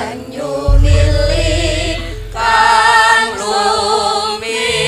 Banyu mili kang lumintu.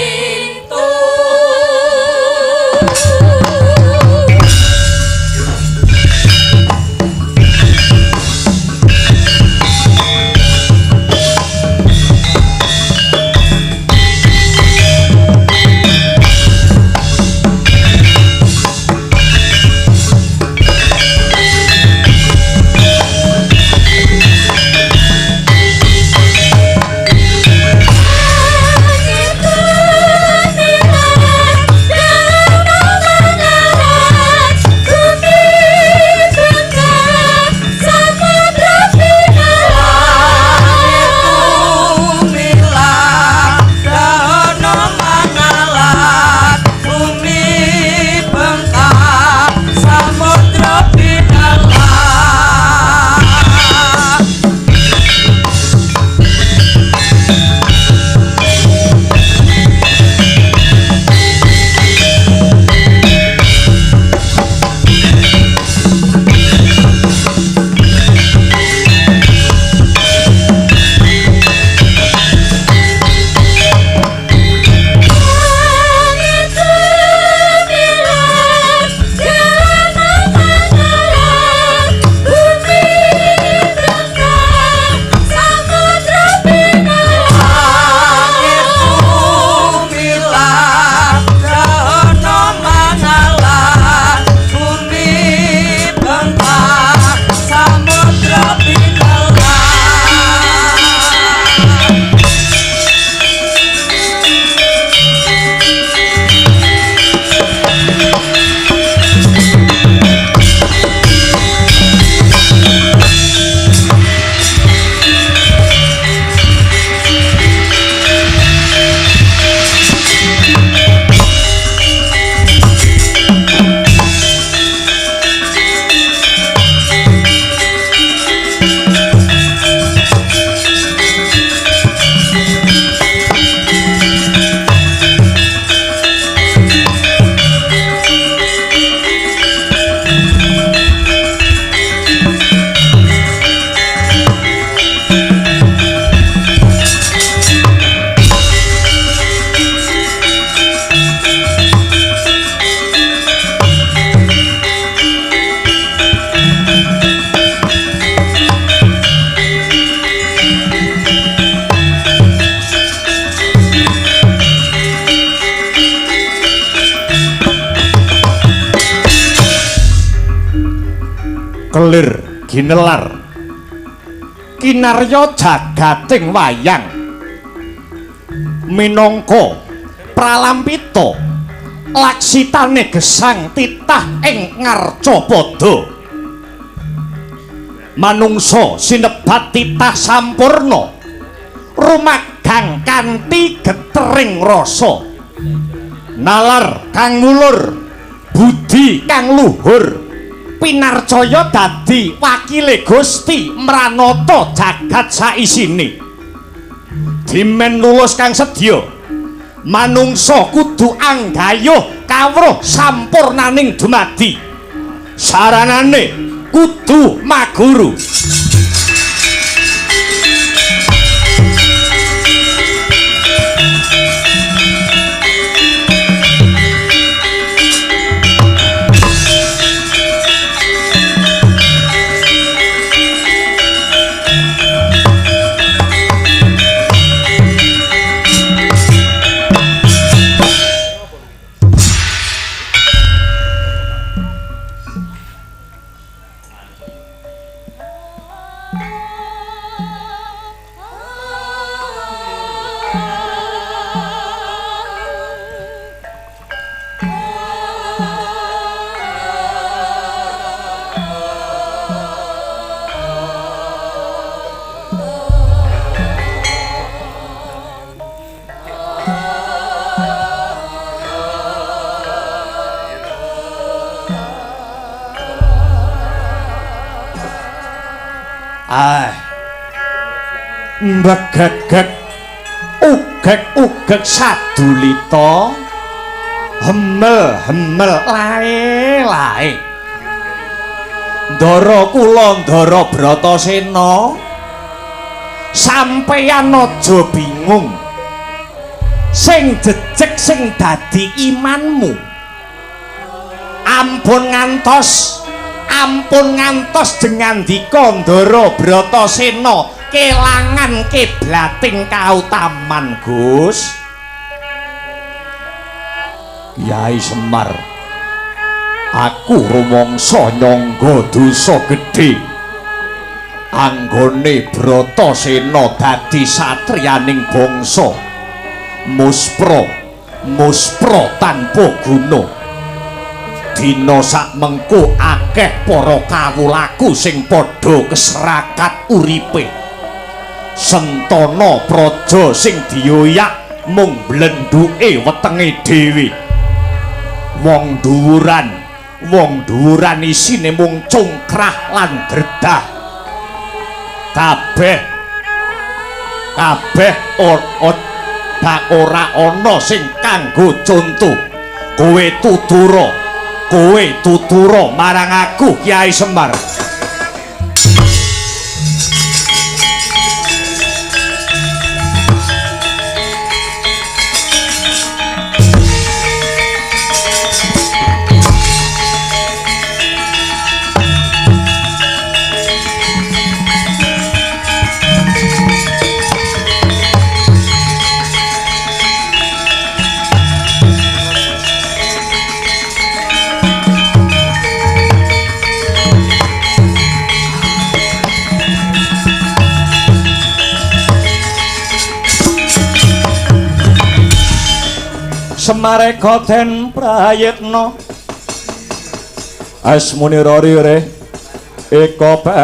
Kelir ginelar kinarya jagating wayang minangka pralampita laksitane gesang titah ing ngarcapada. Manungsa sinebat titah sampurna rumagang kanthi getering rasa, nalar kang mulur, budi kang luhur, pinarcaya dadi wakile Gusti mranata jagat saisine. Dimen lulus kang sedya, manungsa kudu anggayuh kawruh sampurnaning dumadi. Saranane kudu maguru. Ah, mbegegeg ugeg-ugeg sadulita, hemel-hemel lae-lae. Ndara kula ndara Bratasena Sampeyan aja bingung. Sing jejeg sing dadi imanmu. Ampun ngantos jengandika Ndara Bratasena kelangan kiblating kautaman, Gus. Kyai Semar, aku rumangsa nyangga dosa gedhe anggone Bratasena dadi satriyaning bangsa muspra, muspra tanpa guna. Dina sakmengko akeh para kawulaku sing padha keserakat uripe. Sentana praja sing dioyak mung blendhuke wetenge dhewe. Wong dhuwuran isine mung congkrah lan dredah. Kabeh ora ana sing kanggo conto. Kowe tutura marang aku, Kyai Semar. Semareka den prayitna asmuni rorire eka balik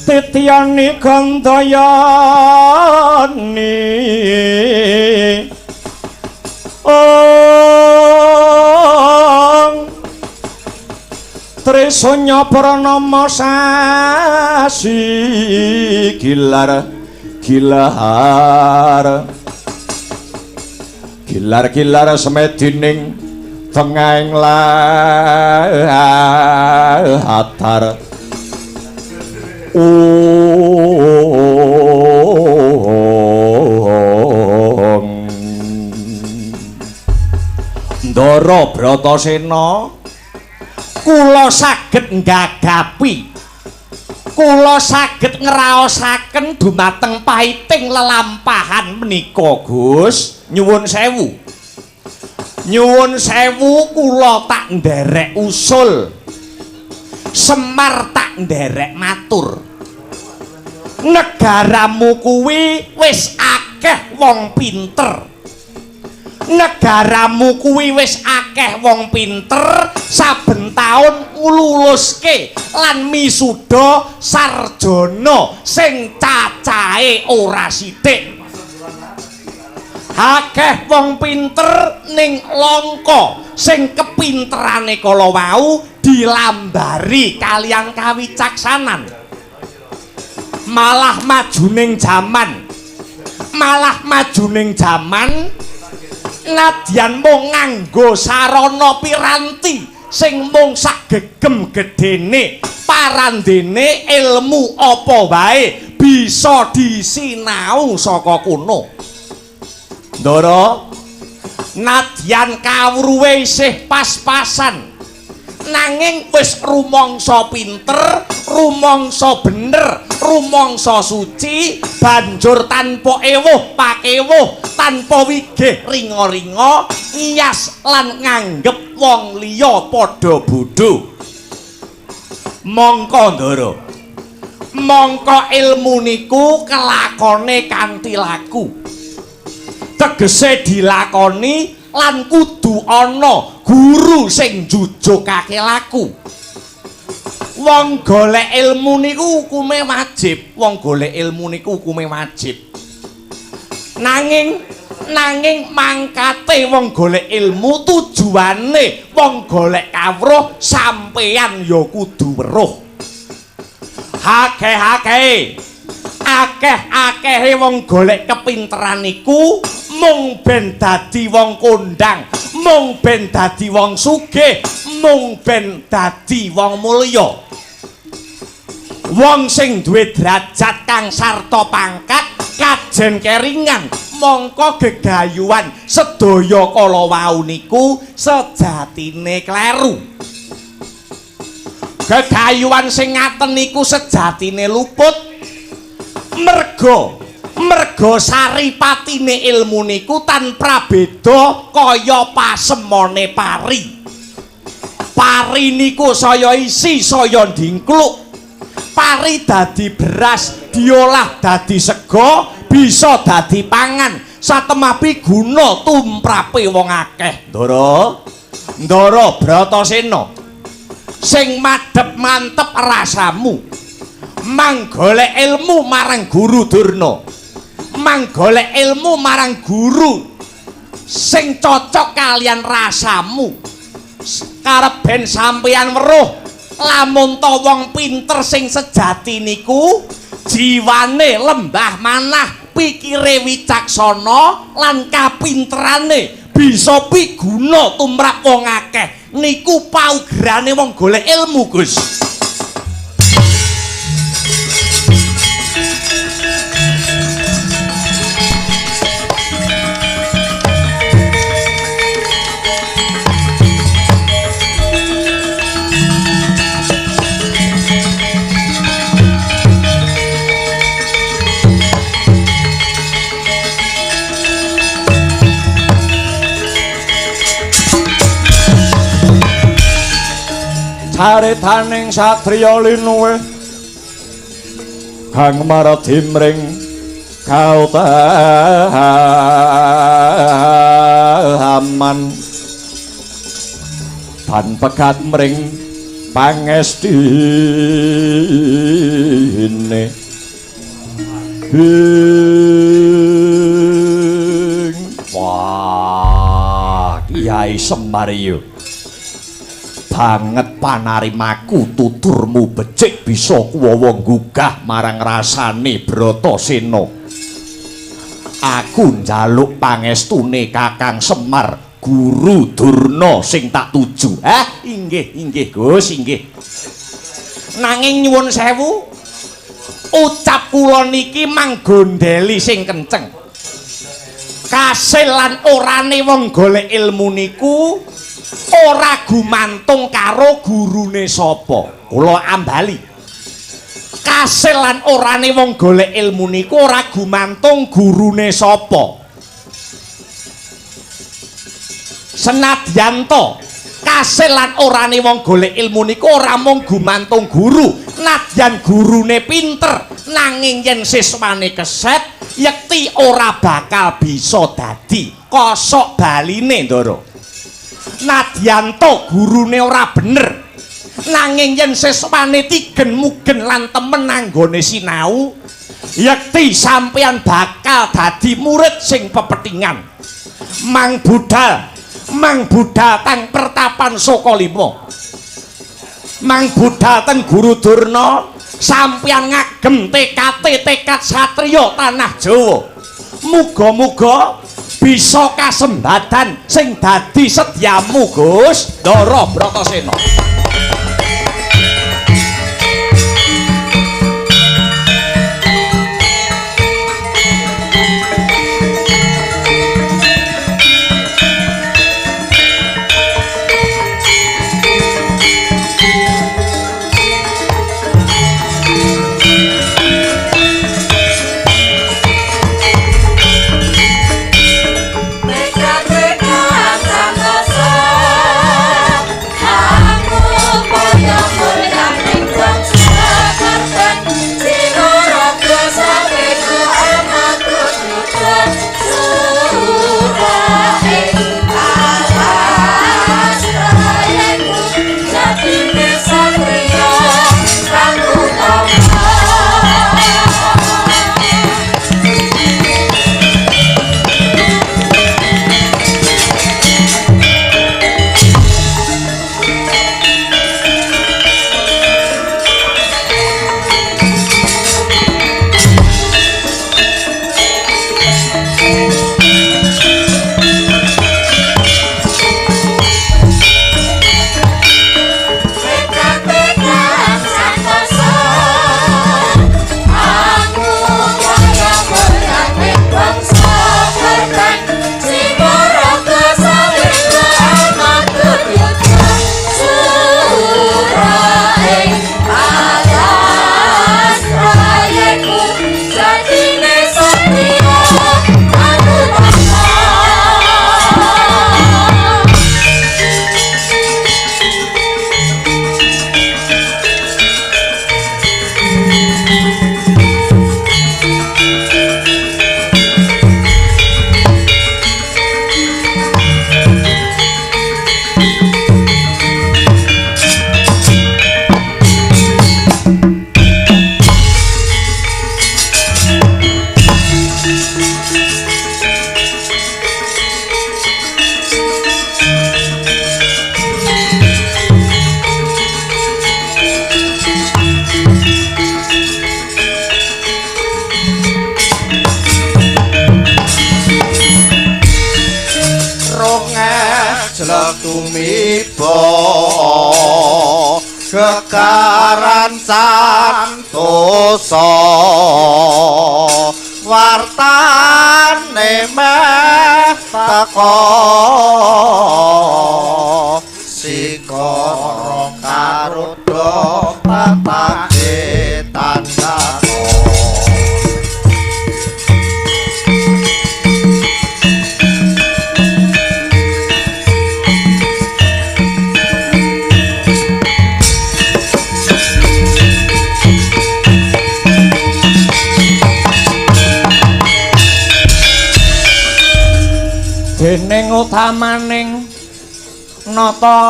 titiyani gandayani ong trisanya pranama sasi gilar gilar gilar gilar semedining tengahing latar ong Ndara Bratasena kula saged nggagapi, kula saged ngraosaken dumateng paiting lelampahan menika, Gus. Nyuwun sewu. Nyuwun sewu kula tak nderek usul. Semar tak nderek matur. Negaramu kuwi wis akeh wong pinter. Negaramu kuwi wis akeh wong pinter, saben taun ngluluske lan misuda sarjana sing cacahe ora sithik. Akeh wong pinter ning Langka sing kepinterane kala wau dilambari kaliyan kawicaksanan. Malah majuning jaman, malah majuning jaman nadyan mung nganggo sarana piranti sing mung sak gegem gedene, parandene ilmu apa wae bisa disinau saka kono. Ndara, nadyan kawruhe isih pas-pasan, nanging wis rumangsa pinter, rumangsa bener, rumangsa suci, banjur tanpa ewuh pakewuh, tanpa wigih ringa-ringa, ngiyas lan nganggep wong liya padha bodho. Mongko Ndara, mongko ilmu niku kelakone kanthi laku. Tegese dilakoni lan kudu ana guru sing njujugake laku. Wong golek ilmu niku hukume wajib, wong golek ilmu niku hukume wajib. Nanging mangkate wong golek ilmu, tujuane wong golek kawruh, sampeyan ya kudu weruh. Akeh-akehe wong golek kepinteran niku mung ben dadi wong kondang, mung ben dadi wong sugih, mung ben dadi wong mulya. Wong sing duwe derajat kang sarta pangkat kajen keringan, mongko gegayuhan sedaya kala wau niku sejatine kleru. Gegayuhan sing ngaten niku sejatine luput, merga saripatine ilmu niku tan prabeda kaya pasemone pari. Pari niku saya isi saya ndingkluk. Pari dadi beras, diolah dadi sega, bisa dadi pangan, satemapi guna tumrape wong akeh. Ndara, Ndara Bratasena, sing madhep mantep rasamu, manggolek ilmu marang Guru Durna, manggolek ilmu marang guru sing cocok kalian rasamu. Karep ben sampeyan weruh lamun ta wong pinter sing sejati niku jiwane lembah manah, pikire wicaksana lan kapinterane bisa piguna tumrap wong akeh. Niku paugerane wong golek ilmu, Gus. Caritaning satriya linuwih kang maradi mring kautaman tan pegat mring pangestine. Wah, Kyai Semar yo banget panarimaku, tuturmu becik bisa kuwawa nggugah marang rasane Bratasena. Aku njaluk pangestune Kakang Semar, Guru Durna sing tak tuju. Inggih, inggih Gus, inggih. Nanging nyuwun sewu, ucap kula niki manggondeli sing kenceng. Kasil lan orane wong golek ilmu niku ora gumantung karo gurune sapa. Kula ambali. Kasil lan orane wong golek ilmu niku ora gumantung gurune sapa. Senadyan to kasil lan orane wong golek ilmu niku ora mung gumantung guru, nadyan gurune pinter, nanging yen siswane keset yekti ora bakal bisa dadi kosok baline, Ndara. Nadyan to gurune ora bener, nanging yen siswane tigen mugen lan temen anggone sinau, yekti sampeyan bakal dadi murid sing pepetingan. Mang budal tang pertapan Sokolima, mang budal teng Guru Durna, sampeyan ngagem tekad satriya tanah Jawa. Muga-muga bisa kasembadan sing dadi setyamu, Gus Ndara Bratasena. Tekad-tekad santosa, aku Tumiba gegaran santosa wartane meh teko sikara karuda tatake tandako. Dening utamaning nata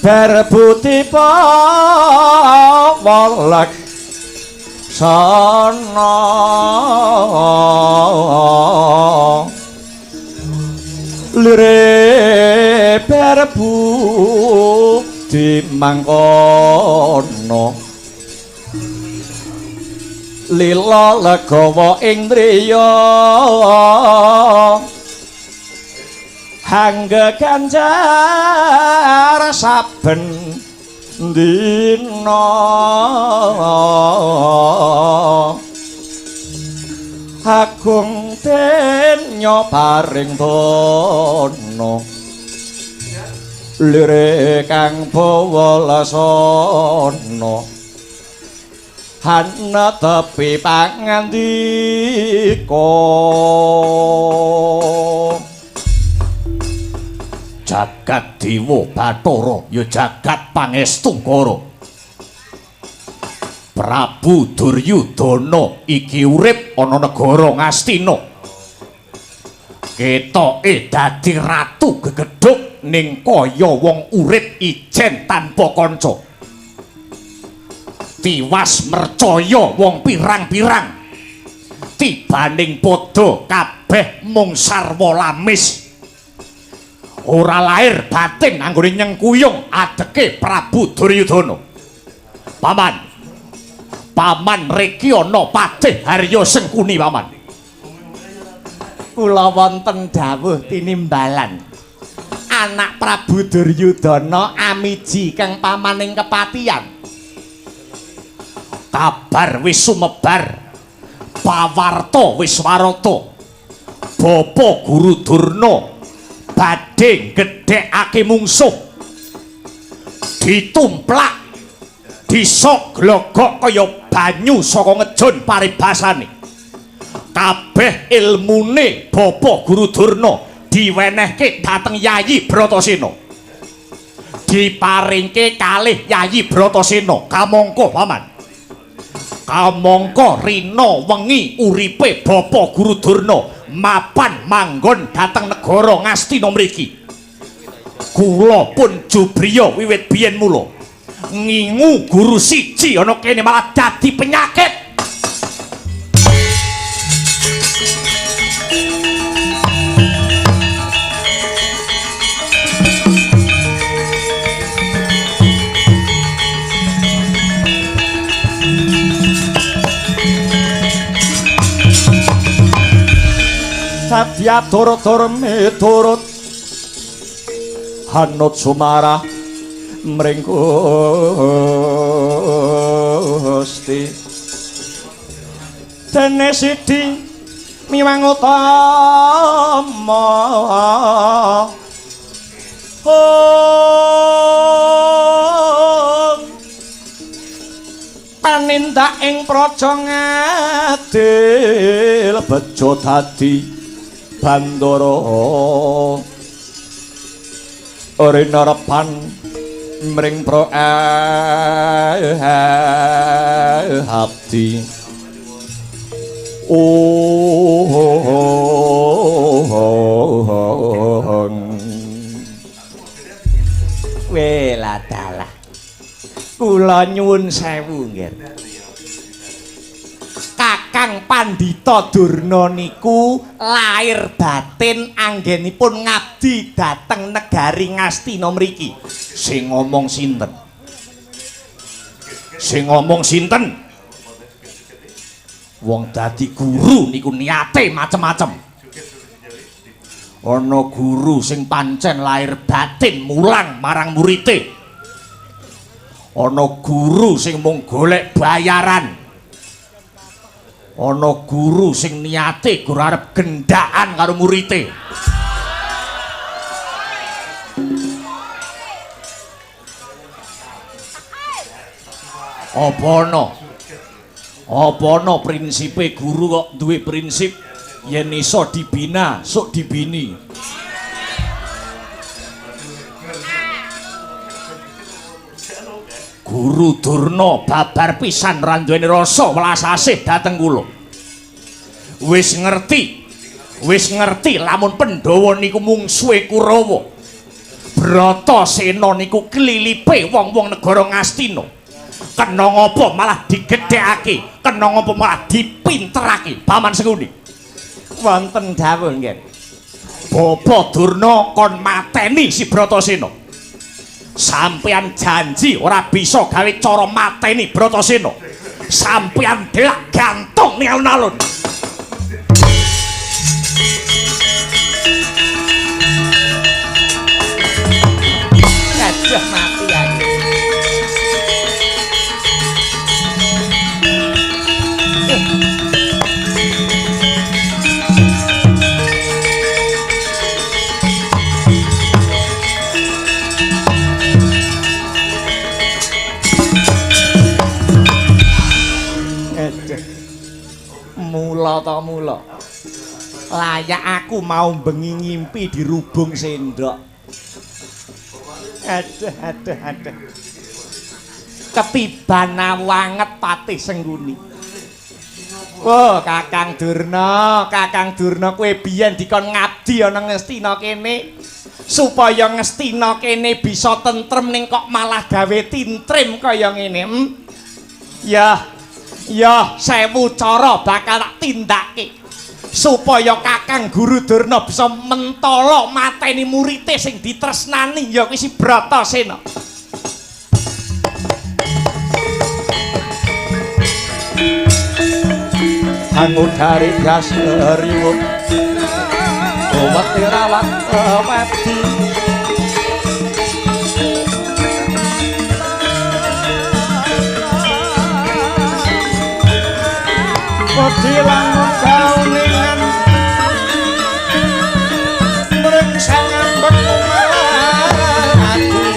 berbudi pawelek sana lire berbudi mangkono lila legawa indriya hangga ganjar saben dina agung denya paring dana lire kang bawa lasana hana tepi pangandika. Jagat Dewa Bathara ya jagat Pangestungkara. Prabu Duryudana iki urip ana negara Ngastina. Ketoke dadi ratu gegedhug ning kaya wong urip ijen tanpa kanca. Tiwas mercaya wong pirang-pirang. Tibaning padha kabeh mung sarwa lamis. Ora lair batin anggone nyengkuyung adeke Prabu Duryudana. Paman, paman riki ana Patih Harya Sengkuni paman. Kula wonten dawuh tinimbalan. Anak Prabu Duryudana amiji kang pamaning kepatihan. Kabar wis sumebar, pawarta wis warata. Bapa Guru Durna badhe gedhekake mungsuh. Ditumplak, disok glogok kaya banyu saka ngejun paribasane. Kabeh ilmune Bapa Guru Durna diwenehke dhateng Yayi Bratasena. Diparingke kalih Yayi Bratasena kamangka paman. Kamangka rina wengi uripe Bapa Guru Durna mapan manggon dhateng negara Ngastina mriki. Kula pun jubriya wiwit biyen mula ngingu guru siji ana kene malah dadi penyakit. Sadya tur-tur miturut hanut sumarah mring Gusti dene sidi miwang utama panindak ing praja ngadil bejo dadi Bandara rinarepan mring abdi. Weladalah kula nyuwun sewu nggih. Kakang Pandhita Durna niku lair batin anggenipun ngabdi dhateng negari Ngastina mriki. Sing ngomong sinten? Sing ngomong sinten? Wong dadi guru niku niate macem-macem. Ana guru sing pancen lahir batin mulang marang murite. Ana guru sing mung golek bayaran. Ana guru sing niate gur arep gendaan karo murite. Apa ana? Apa ana prinsipe guru kok duwe prinsip yen iso dibina, sok dibini. Guru Durna babar pisan ra duweni rasa welas asih dhateng kula. Wis ngerti lamun Pandhawa niku mungsuhe Kurawa. Bratasena niku klilipe wong-wong negara Ngastina. Kena ngapa malah digedhekake, kena ngapa malah dipinterake Paman Sengkuni. Wonten dawuh nggih. Bapa Durna kon mateni si Bratasena. Sampeyan janji ora bisa gawe cara mateni Bratasena. Sampeyan delak gantung ning alun-alun. Aduh mati aku. Mula ta mula. Layak aku mau bengi ngimpi dirubung sendok. Aduh aduh aduh. Ketiban awanget Patih Sengkuni. Oh, Kakang Durna, Kakang Durna kowe biyen dikon ngabdi ana Ngastina kene supaya Ngastina kene bisa tentrem ning kok malah gawe tintrim kaya ngene. Ya. Ya, 1000 cara bakal tak tindake supaya Kakang Guru Durna bisa mentala mateni murite sing ditresnani ya kuwi si Bratasena. Angudari gas riwut owet rawat wedi wedi langun kauningan mring sangambek ati.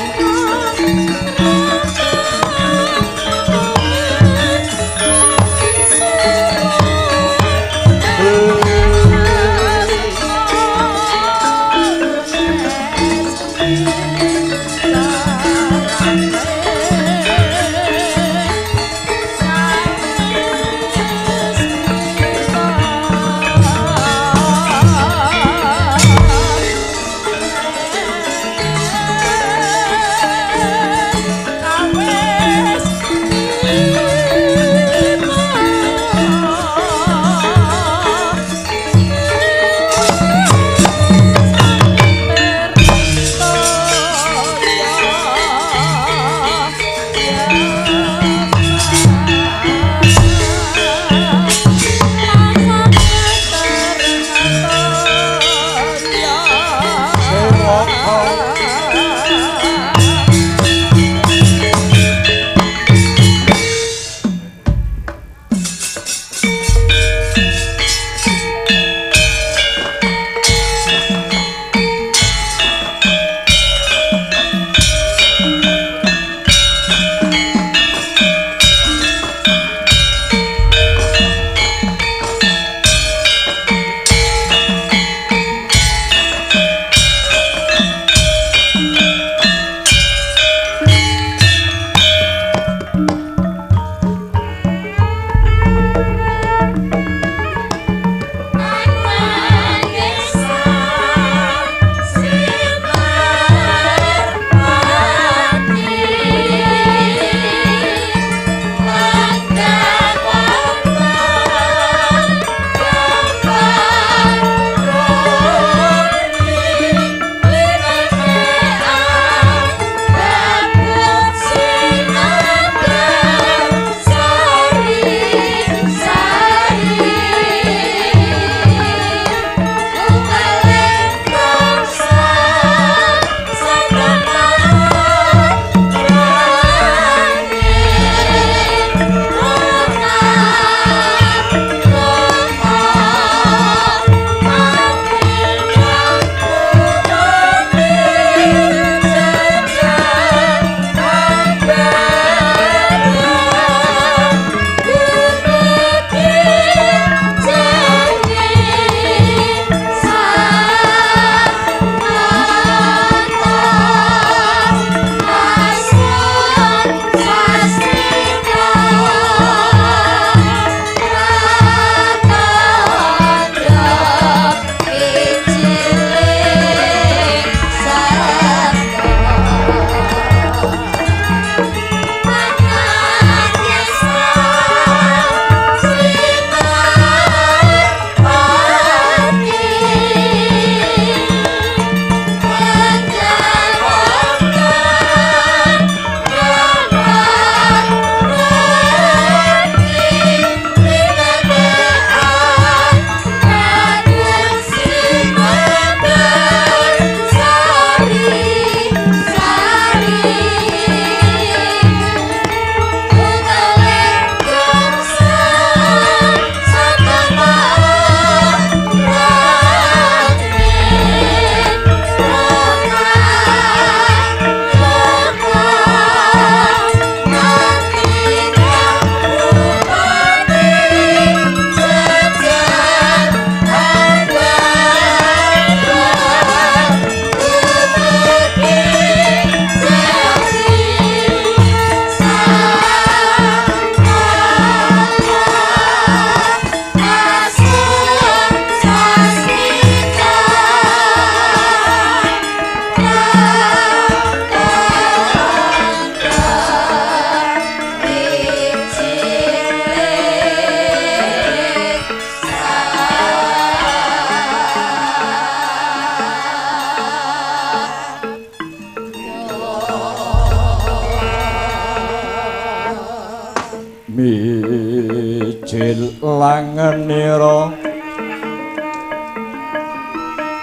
Mijil langenira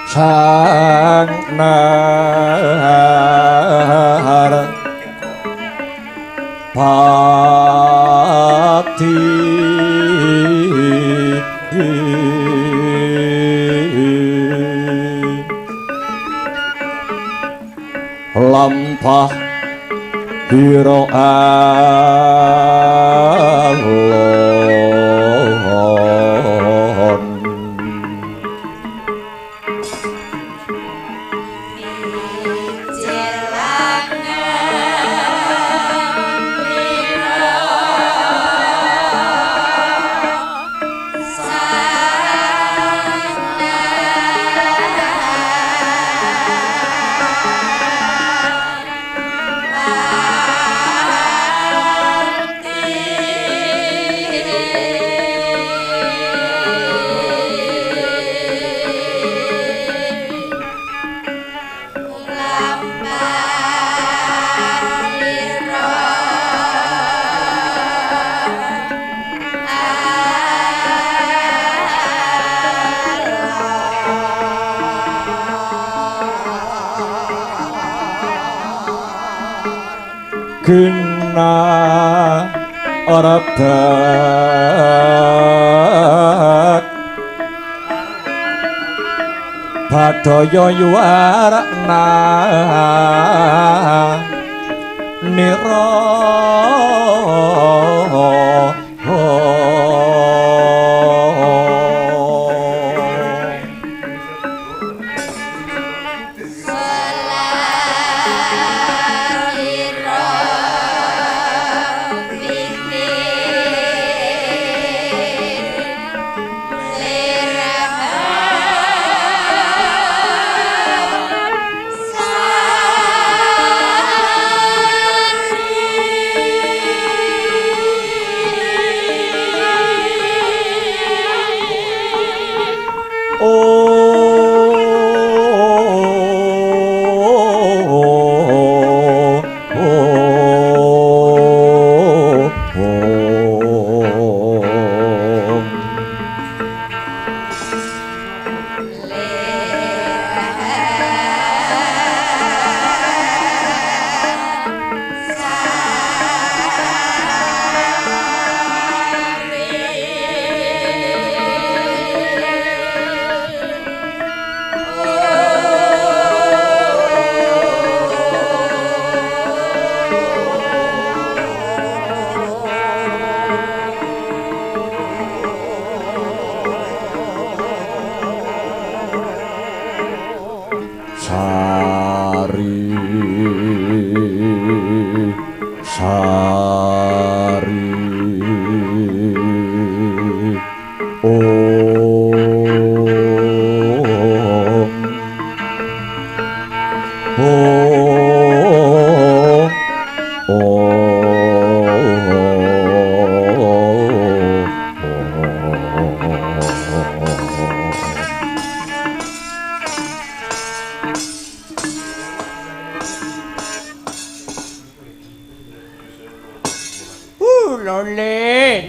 sang nar pati lampah biro alon gena ora bak badaya yuwarna nira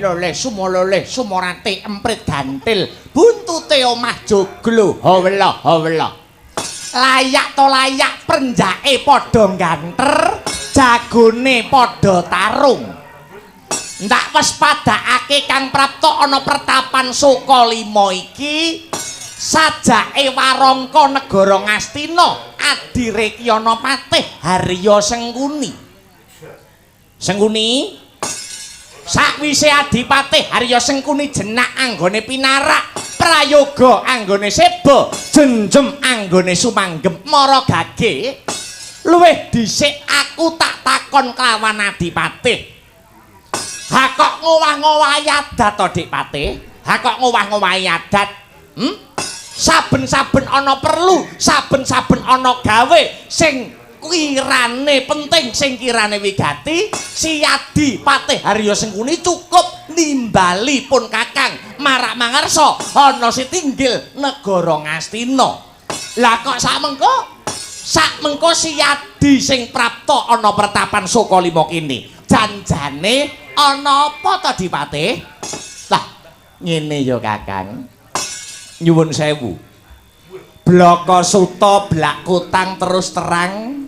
Lole sumolole sumorate emprit gantil buntute omah joglo hawela hawela layak to layak prenjake padha ganter jagone padha tarung ndak waspadakake kang prapta ana pertapan Sukalima iki sajake warangka negara Ngastina Adirekyana Patih Harya Sengkuni. Sengkuni sakwise Adipatih Harya Sengkuni jenak anggone pinarak prayoga anggone seba jenjem anggone sumanggem mara gage luwih dhisik aku tak takon kelawan Adipatih. Ha kok ngowah-ngowahi adat to Dik Patih? Ha kok ngowah-ngowahi adat? Saben-saben ana perlu, saben-saben ana gawe sing kirane penting, sing kirane wigati, si Adipatih Harya Sengkuni cukup nimbali pun kakang marak mangarsa ana sitinggil negara Ngastina. Lah kok sakmengko si Adi sing prapta ana pertapan Sukalima kene janjane Ana apa to, Dipati? Lah, ngene ya, Kakang. Nyuwun sewu. Blaka Suta blak kutang terus terang.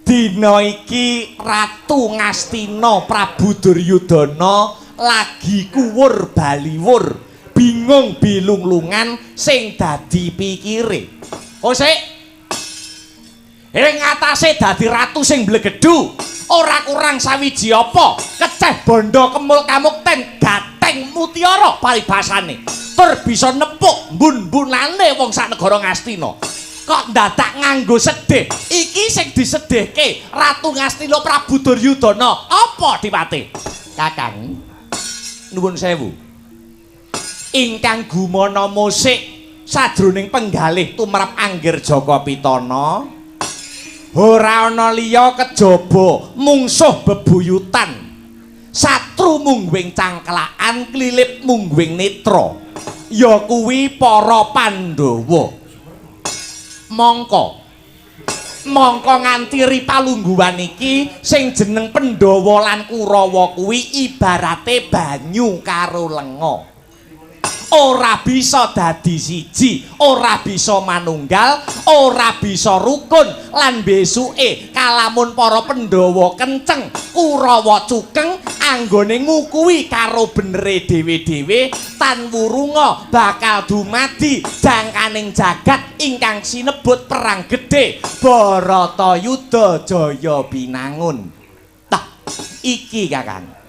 Dina iki Ratu Ngastina Prabu Duryudana lagi kuwur baliwur, bingung bilunglungan sing dadi pikire. Oh sik. Ing atase dadi ratu sing mblegedhu, ora kurang sawiji apa, keceh bondo kemul kamukten gateng mutiara paribasane. Tur bisa nepuk mbun-mbunane wong sak negara Ngastina. Kok dadak nganggo sedih? Iki sing disedihke Ratu Ngastina Prabu Duryudana. Apa Dipati? Kakang, nuwun sewu. Ingkang gumana musik sajroning penggalih tumrap Anggir Jaka Pitana, ora ana liya kejaba mungsuh bebuyutan. Satru mungguing cangklakan klilip mungguing netra. Ya kuwi para Pandhawa. Mongko mongko nganti ripalungguhan iki sing jeneng Pandhawa lan Kurawa kuwi ibarate banyu karo lenga. Ora bisa dadi siji, ora bisa manunggal, ora bisa rukun lan besuke kalamun para Pandhawa kenceng, Kurawa cukeng anggone ngukuhi karo benere dhewe-dhewe tan wurunga bakal dumadi jangkaning jagat ingkang sinebut perang gedhe Baratayuda Jaya Binangun. Tah iki Kakang.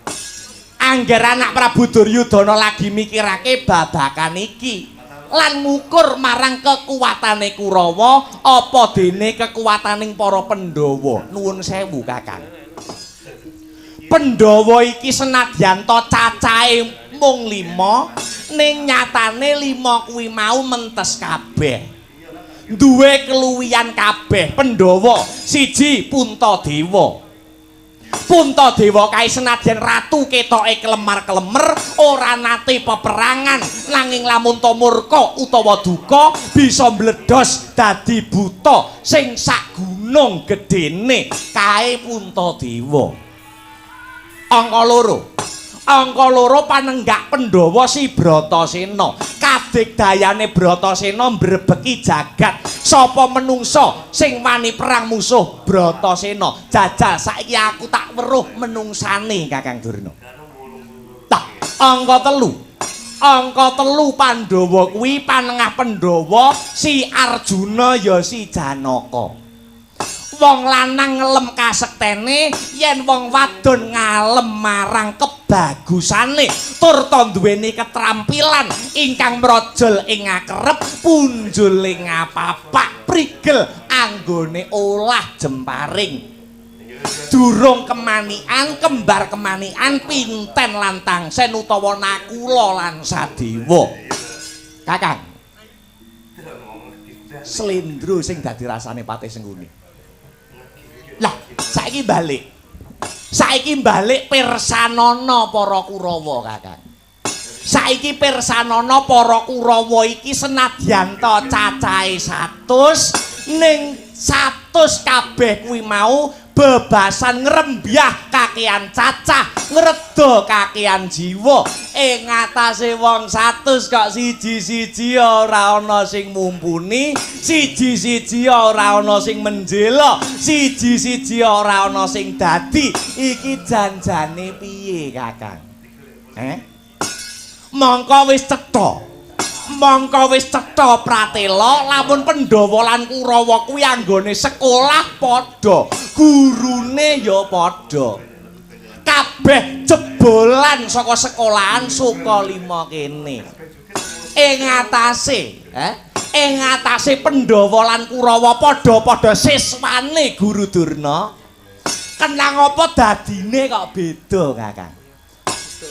Angger anak Prabu Duryudana lagi mikirake babakan iki lan ngukur marang kekuatane Kurawa apa dene kekuataning para Pandhawa. Nuwun sewu Kakang. Pandhawa iki senadyan to cacahe mung 5, ning nyatane 5 kuwi mau mentes kabeh. Duwe keluwihan kabeh Pandhawa. Siji Puntadewa. Puntadewa kae senadyan ratu ketoke kelemar-kelemer ora nate peperangan, nanging lamun to murka utawa duka bisa mbledos dadi buta sing sak gunung gedene kae Puntadewa. Angka loro. Angka loro panenggak Pandhawa si Bratasena. Kadigdayane Bratasena mbrebeki jagat. Sapa menungsa sing wani perang musuh Bratasena? Jajal saiki aku tak weruh menungsane Kakang Durna. Tah, angka telu. Angka telu Pandhawa kuwi panengah Pandhawa si Arjuna ya si Janaka. Wong lanang ngelem kasektene yen wong wadon ngalem marang kebagusane tur ta duweni ketrampilan ingkang mrojol ing akerep punjul ing apapak prigel anggone olah jemparing durung kemanikan kembar kemanikan pinten lan tangsen utawa Nakula lan Sadewa. Kakang, slendro sing dadi rasane Patih Sengkuni. Lah, saiki balik. Saiki balik pirsanana para Kurawa, Kakang. Saiki pirsanana para Kurawa iki senadyan to cacahe 100, ning 100 kabeh kuwi mau bebasan ngrembyah kakean cacah, ngredha kakean jiwa. Ing atase wong 100 kok siji-siji ora ana sing mumpuni, siji-siji ora ana sing menjela, siji-siji ora ana sing dadi. Iki janjane piye, Kakang? Mongko wis cetha. Mongko wis cetha pratela lamun Pandhawa lan Kurawa kuwi anggone sekolah padha, gurune ya padha. Kabeh jebolan saka sekolahan Sukalima kene. Ing atase, ing atase Pandhawa lan Kurawa padha-padha siswane Guru Durna. Kenang apa dadine kok beda, Kakang?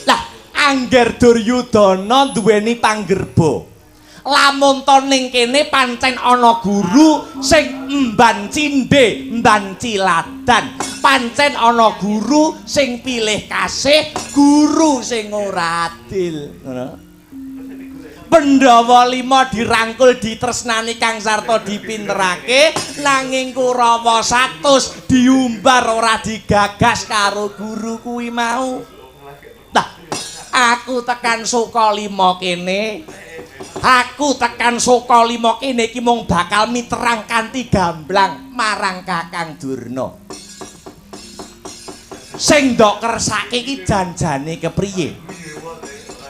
Lah, Angger Duryudana duweni panggerba. Lamun to ning kene pancen ana guru sing emban cindhe, emban ciladan. Pancen ana guru sing pilih kasih, guru sing ora adil. Ngono. Pandhawa 5 dirangkul ditresnani Kang sarta dipinterake, nanging Kurawa 100 diumbar ora digagas karo guru kuwi mau. Aku tekan Sukalima kene. Aku tekan Sukalima kene iki mung bakal miterang kanthi gamblang marang Kakang Durna. Sing ndok kersake iki janjane kepriye?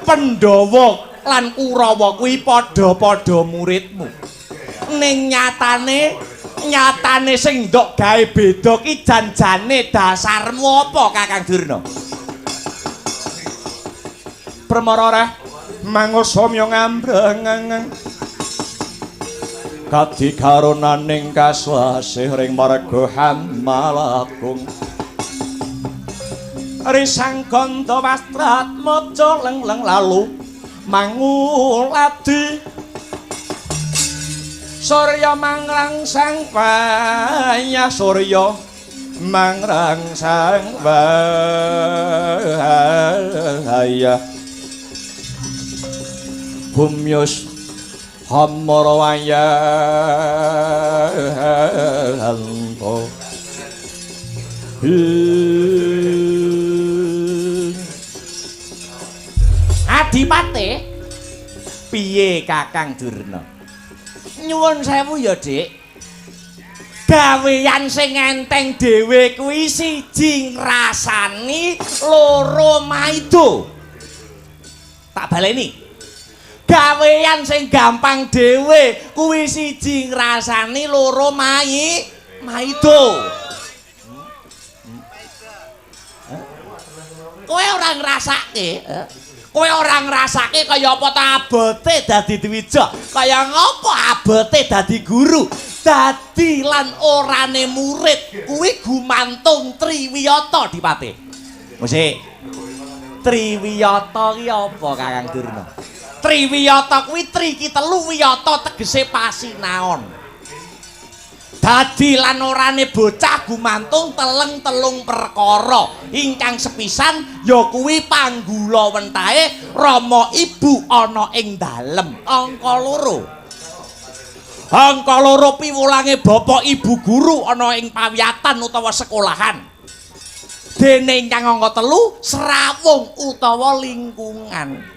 Pandhawa lan Kurawa kuwi padha-padha muridmu. Ning nyatane sing ndok gawe beda ki janjane dasarmu apa Kakang Durna? Permara reh mangusamya ngambreng kadi karunaning kaswasih ring marga Hamalakung risang ganda wastratmaja lengleng lalu manguladi surya mangrangsang wayah surya mangrangsang wayah bumyus hamara wayanto. Adipate piye Kakang Durna? Nyuwun sewu ya, Dik. Gawean sing enteng dhewe kuwi siji ngrasani, loro maido. Tak baleni. Gawean sing gampang dhewe kuwi siji ngrasani, loro maido. Kowe ora ngrasake, kowe ora ngrasake kaya apa ta abote dadi dwija, kaya ngopo abote dadi guru, dadi lan orane murid kuwi gumantung triwiyata Dipate. Musik. Triwiyata ki apa Kakang Durna? Triwiyata kuwi tri ki telu, wiyata tegese pasinaon. Dadi lan orane bocah gumantung teleng-telung perkara. Ingkang sepisan ya kuwi panggula wentahe rama ibu ana ing dalem. Angka loro. Angka loro piwulange bapak ibu guru ana ing pawiyatan utawa sekolahan. Dene ingkang angka telu srawung utawa lingkungan.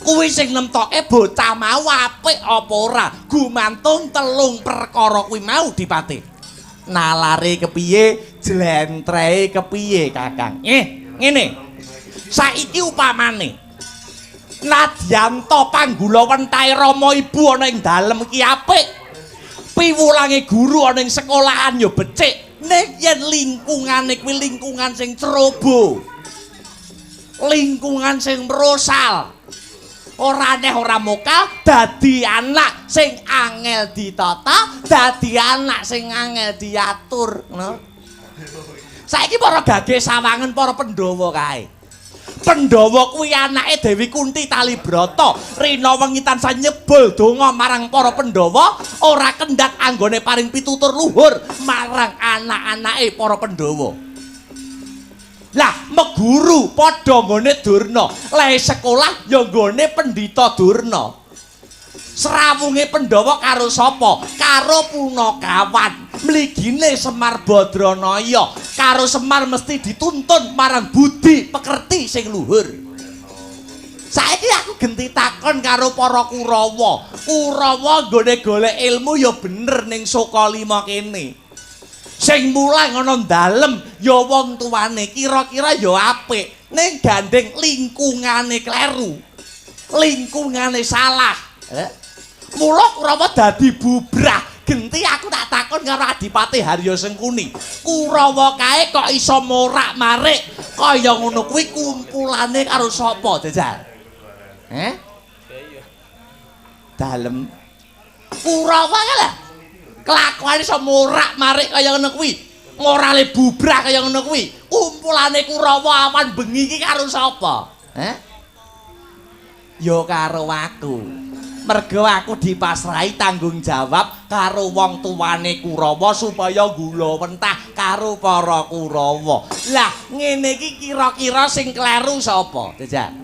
Kuwi sing nemtoke bocah mau apik apa ora gumantung telung perkara kuwi mau Dipate. Nalare kepiye, jlentrehe kepiye Kakang? Ngene. Saiki upamane nadyan ta panggula wentahe rama ibu ana ing dalem iki apik, piwulange guru ana ing sekolahan ya becik, ning yen lingkungane kuwi lingkungan sing ceroboh, lingkungan sing merosal, ora aneh ora mokal, dadi anak sing angel ditata, dadi anak sing angel diatur, ngono. Saiki para gage sawangen para Pandhawa kae. Pandhawa kuwi anake Dewi Kunti Talibrata. Rina wengi tansah nyebul donga marang para Pandhawa, ora kendhat anggone paring pitutur luhur marang anak-anake para Pandhawa. Lah, meguru padha nggone Durna, lehe sekolah ya nggone Pendhita Durna. Srawunge Pandhawa karo sapa? Karo Punakawan. Mligine Semar Badranaya. Karo Semar mesti dituntun marang budi pekerti sing luhur. Saiki aku genti takon karo para Kurawa. Kurawa nggone golek ilmu ya bener ning Sukalima kene. Sing mulang ana dalem ya wong tuane, kira-kira ya apik, ning gandeng lingkungane kleru, lingkungane salah. Mula Kurawa dadi bubrah. Genti aku tak takon karo Adipati Harya Sengkuni, Kurawa kae kok iso morak-marik kaya ngono kuwi kumpulane karo sapa jajal? Dalem Kurawa kae lho. Kelakuane iso morak-marik kaya ngono kuwi, morale bubrah kaya ngono kuwi. Kumpulane Kurawa awan bengi iki karo sapa? Ya karo aku. Mergo aku dipasrahi tanggung jawab karo wong tuane Kurawa supaya gula wentah karo para Kurawa. Lah ngene iki kira-kira sing kleru sapa? Jajal.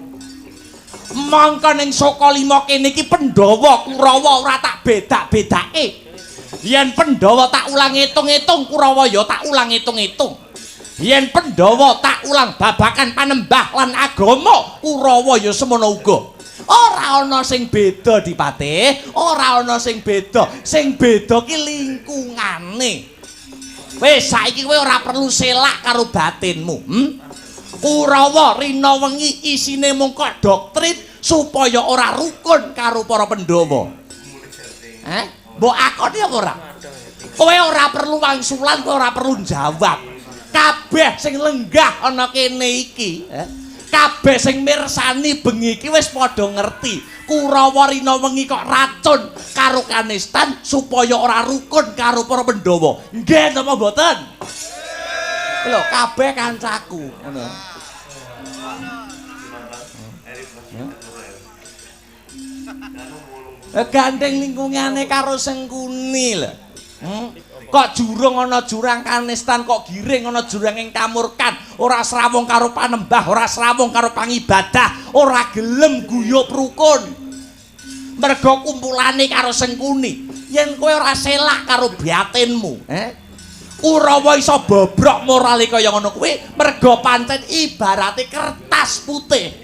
Mongko ning Sukalima kene iki Pandhawa Kurawa ora tak bedak-bedake. Yen Pandhawa tak ulang ngitung-ngitung, Kurawa ya tak ulang ngitung-ngitung. Yen Pandhawa tak ulang babakan panembah lan agama, Kurawa ya semono uga. Ora ana sing beda Dipate, ora ana sing beda. Sing beda ki lingkungane. Wis saiki kowe ora perlu selak karo batinmu, Kurawa rina wengi isine mung kok doktrin supaya ora rukun karo para Pandhawa. Mbok akoni apa ora? Kowe ora perlu wangsulan, kowe ora perlu jawab. Kabeh sing lenggah ana kene iki, kabeh sing mirsani bengi iki wis padha ngerti. Kurawa rina wengi kok racun karo kanistan supaya ora rukun karo para Pandhawa. Nggih napa mboten? Lho, kabeh kancaku ngono. Gandeng lingkungane karo Sengkuni lho. Kok jurung ana jurang kanistan, kok giring ana jurang ing kamurkan, ora srawung karo panembah, ora srawung karo pangibadah, ora gelem guyub rukun. Mergo kumpulane karo Sengkuni. Yen kowe ora selak karo batinmu, Kurawa iso bobrok morale kaya ngono kuwi mergo pancen ibarate kertas putih.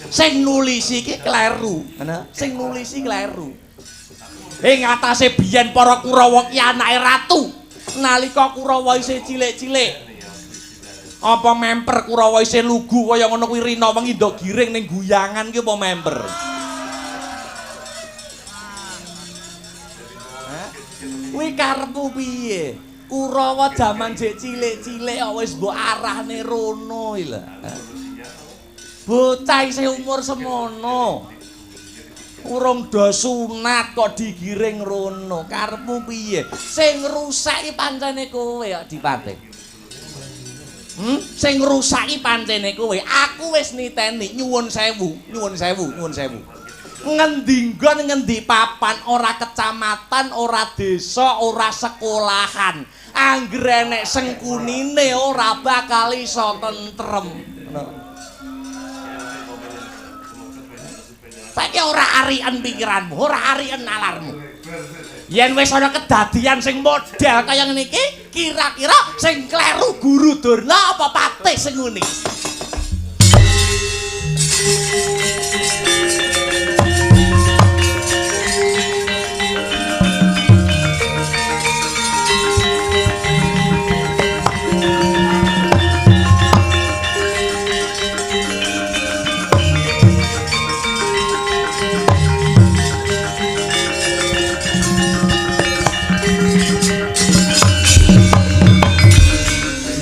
Sing nulisi iki kleru, ngono. Sing nulisi kleru. Ing atase biyen para Kurawa ki anake ratu. Nalika Kurawa isih cilik-cilik, apa memper Kurawa isih lugu kaya ngono kuwi rina wengi ndok giring ning guyangan ki apa memper? Kuwi karepmu piye? Kurawa jaman jek cilik-cilik kok wis mbok arahne rono iki lho. Bocah isih umur semono. Urung do sunat kok digiring rono. Karepmu piye? Sing rusak iki pancene kowe kok Dipate. Sing rusak iki pancene kowe. Aku wis niteni nyuwun sewu, nyuwun sewu, nyuwun sewu. Ngendi nggon ngendi papan, ora kecamatan, ora desa, ora sekolahan. Anggere nek Sengkunine ora bakal iso tentrem. Saiki ora arian pikiranmu, ora arian nalarmu. Yen wis ana kedadian sing model kaya ngene iki, kira-kira sing kleru Guru Durna apa patih Sengkuni?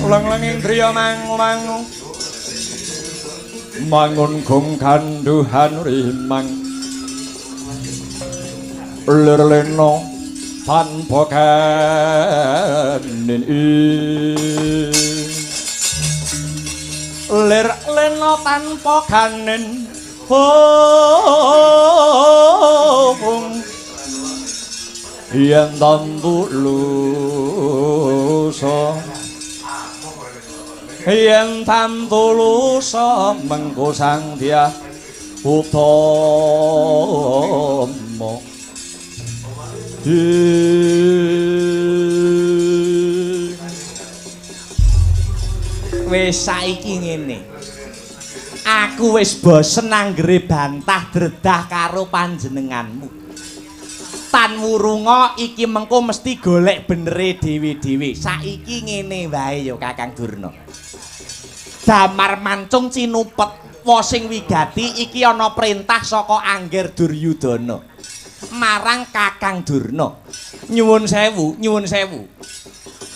Leng-lenging driya mangu-mangu mangun gong ganduhan rimang lir lena tanpa kanin lir lena tanpa kanin hong yen tantu lusa yen tantu lusa mengko sang dyah utama. Wis saiki ngene. Aku wis bosen anggere bantah dredah karo panjenenganmu. Tan wurunga iki mengko mesti golek benere dhewe-dhewe. Saiki ngene wae ya Kakang Durna. Damar mancung cinupet sing wigati iki ana perintah saka Angger Duryudana marang Kakang Durna. Nyuwun sewu, nyuwun sewu.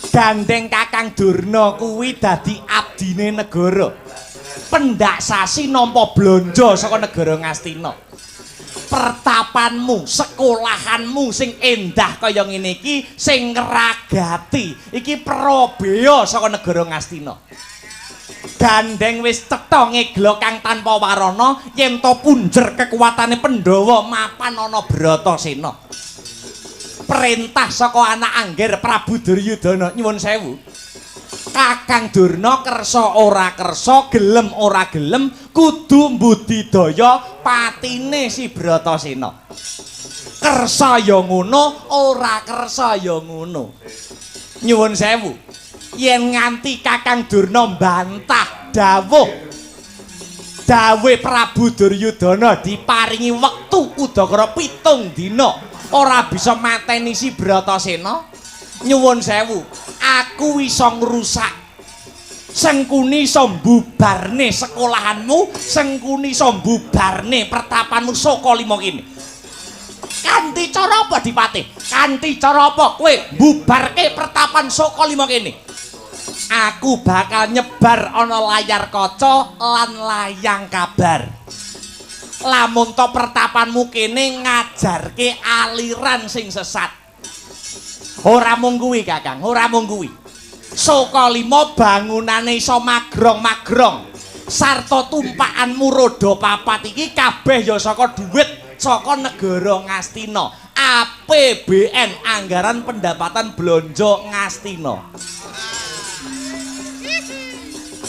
Gandeng Kakang Durna kuwi dadi abdine negara. Pendak sasi nampa blonjo saka negara Ngastina. Pertapanmu, sekolahanmu sing endah kaya ngene iki sing ngragati iki prabeya saka negara Ngastina. Gandeng wis cetha ngegla kang tanpa warana yen to punjer kekuatane Pandhawa mapan ana Bratasena. Perintah saka anak Angger Prabu Duryudana, nyuwun sewu. Kakang Durna kersa ora kersa, gelem ora gelem kudu mbudidaya patine si Bratasena. Kersa ya ngono, ora kersa ya ngono. Nyuwun sewu. Yen nganti Kakang Durna mbantah dawuh Dawuhe Prabu Duryudana diparingi wektu udakara 7 dina ora bisa mateni si Bratasena. Nyuwun sewu, aku iso ngrusak Sengkuni iso mbubarne sekolahanmu, Sengkuni iso mbubarne pertapanmu Saka Lima kene. Kanthi cara apa Dipati? Kanthi cara apa kowe mbubarke pertapan Saka Lima kene? Aku bakal nyebar ana layar kaca lan layang kabar. Lamun to pertapanmu kene ngajarke aliran sing sesat. Ora mung kuwi, Kakang, ora mung kuwi. Saka Lima bangunane iso magrong-magrong. Sarta tumpakanmu roda papat iki kabeh ya saka dhuwit saka negara Ngastina. APBN, anggaran pendapatan blonjo Ngastina.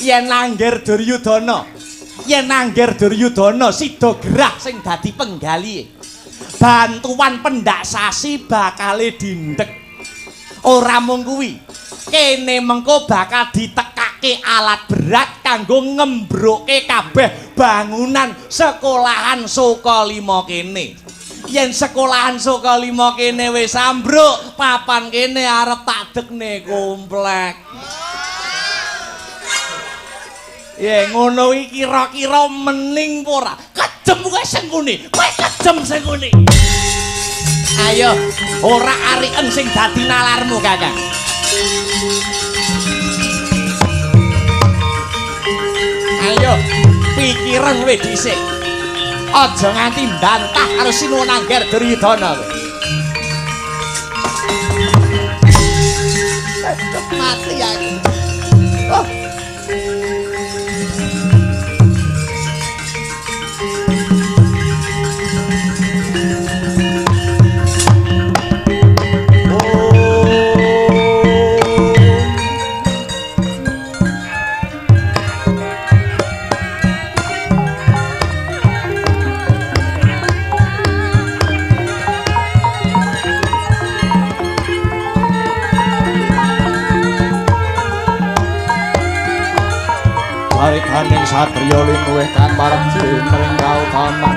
Yen angger Duryudana, yen angger Duryudana sida gerah sing dadi penggalihe. Bantuan pendak sasi bakale dindek. Ora mung kuwi, kene mengko bakal ditekake alat berat kanggo ngembroke kabeh bangunan sekolahan Saka Lima kene. Yen sekolahan Saka Lima kene wis ambruk, papan kene arep tak dekne komplek. Ya ngono iki kira-kira mening apa ora? Kejem kowe Sengkuni, kowe kejem Sengkuni. Ayo, ora ariken sing dadi nalarmu, Kakang. Ayo, pikiran kowe dhisik. Aja nganti mbantah karo Sinuwun Angger Duryudana kowe. Mati aku. Oh. Sarikaning satriya linuwih kang marep jemring kautaman.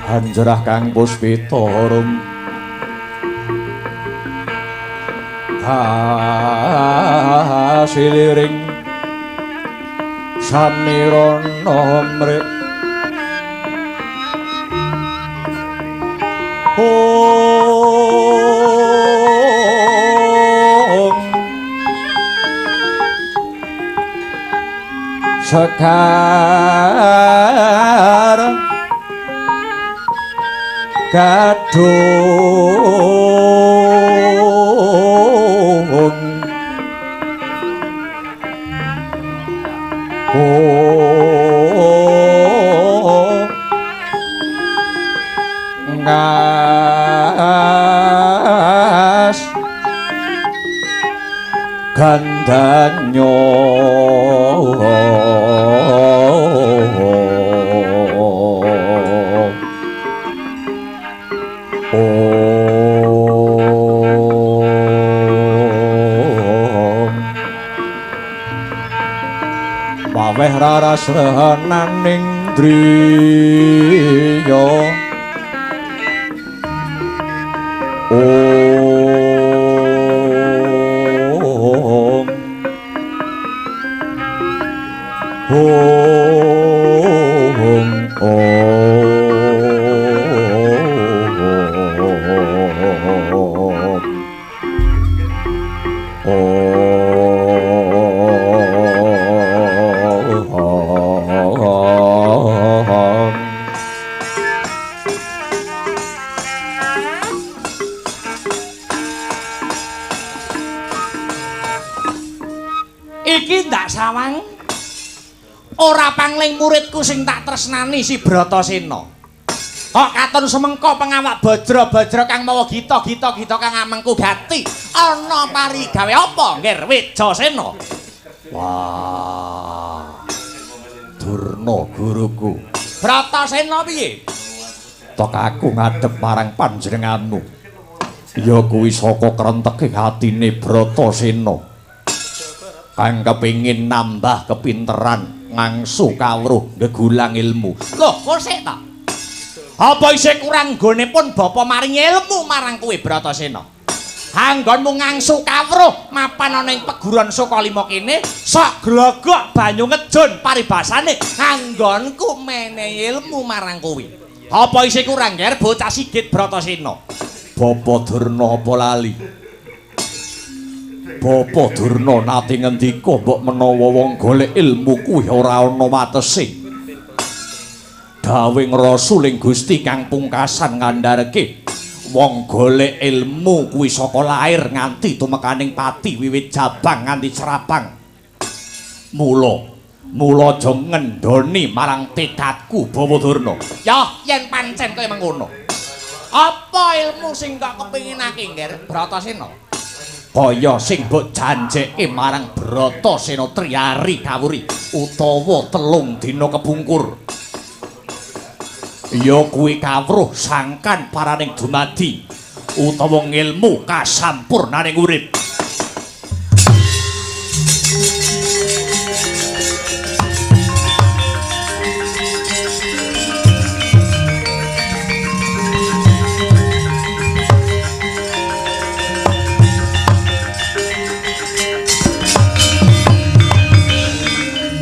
Anjerah kang puspita rum hasiliring samirana mrik ong sekar gadung ngas gandanyo maweh raras rehenaning driya om om om Iki ndak sawang ora pangling muridku sing tak tresnani si Bratasena. Kok katon semengko pengawak bajra-bajra kang mawa gita-gita gita kang amengku gati. Ana parigawe apa, Ngger Wijasena? Wah. Durna guruku. Bratasena piye? Tok aku ngadhep marang panjenenganmu. Ya kuwi saka krenteke atine Bratasena. Kang kepengin nambah kepinteran, ngangsu kawruh gegulang ilmu. Loh, kok sik ta? Apa isih kurang nggone pun bapa maringi ilmu marang kowe Bratasena? Anggonmu ngangsu kawruh mapan ana ing peguron Sukalima kene, sok glogok banyu ngejun paribasane anggonku menehi ilmu marang kowe. Apa isih kurang nger bocah sigit Bratasena? Bapa Durna apa lali? Bapa Durna nate ngendika mbok menawa wong golek ilmu kuwi ora ana watese. Dawuhing Rasuling Gusti kang pungkasan ngandharake wong golek ilmu kuwi saka lair nganti tumekaning pati wiwit jabang nganti cerabang. Mula aja ngendhoni marang tekadku Bawa Durna. Ya, yen pancen kaya mengkono. Apa ilmu sing kok kepinginake, Ngger Bratasena? Kaya sing mbok janjeke marang Bratasena Triari Kawuri utawa 3 dina kepungkur. Ya kuwi kawruh sangkan paraning dumadi utawa ngilmu kasampurnaning urip.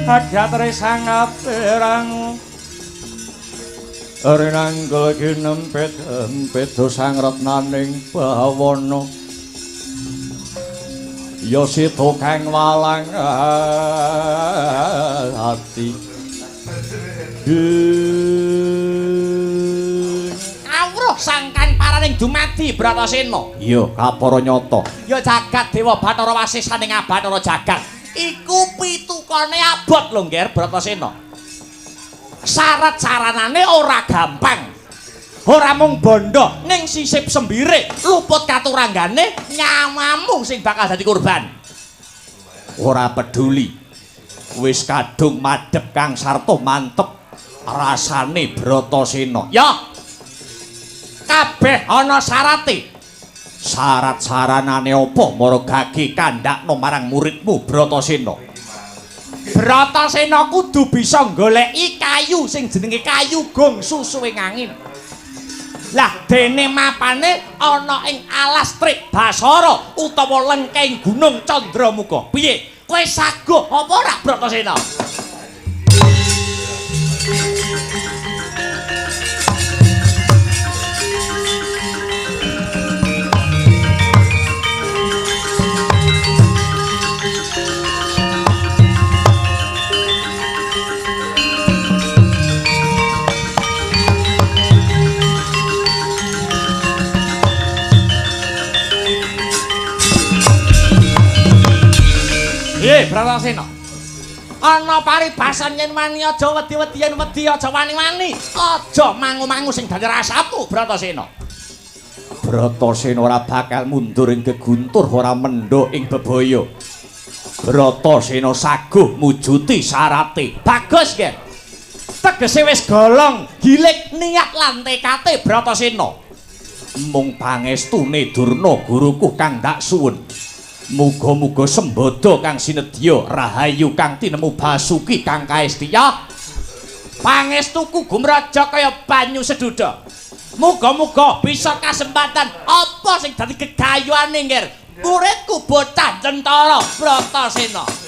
Agyatre sang perang rinanggul kinempit empit sang retnaning bawana ya sida kang walang ati. Kawruh sangkan paraning dumadi Bratasena. Iya, kapara nyata. Ya jagat dewa Bathara wasisaning Abathara jagat. Iku pitukane abot lho, Ngger Bratasena. Syarat saranane ora gampang. Ora mung bondo ning sisip sembire luput katuranggane nyawamu sing bakal dadi korban. Ora peduli. Wis kadung madhep kang sarta mantep rasane Bratasena. Ya. Kabeh ana syarate. Syarat saranane apa maragake kandhakno marang muridmu Bratasena? Bratasena kudu bisa goleki kayu sing jenenge kayu gong susuwing angin. Lah dene mapane ana ing alas Trik Basara utawa lengkeng Gunung Candramuka. Piye? Kowe saguh apa ora Bratasena? Piye Bratasena? Ana paribasan yen wani aja wedi-wedi yen wedi aja wani-wani. Aja mangu-mangu sing dadi rasamu Bratasena. Bratasena ora bakal mundur ing geguntur, ora mendho ing bebaya. Bratasena saguh mujuti syarate. Bagus, Ger. Tegese wis golong, gilik niat lan tekate Bratasena. Mung pangestune Durna guruku kang dak suwun. Muga-muga sembada kang sinedya rahayu kang tinemu basuki kang kaestiya. Pangestuku gumraja kaya banyu seduda. Muga-muga bisa kasempatan apa sing dadi gegayuhane, Ngger. Muridku bocah Centara Bratasena.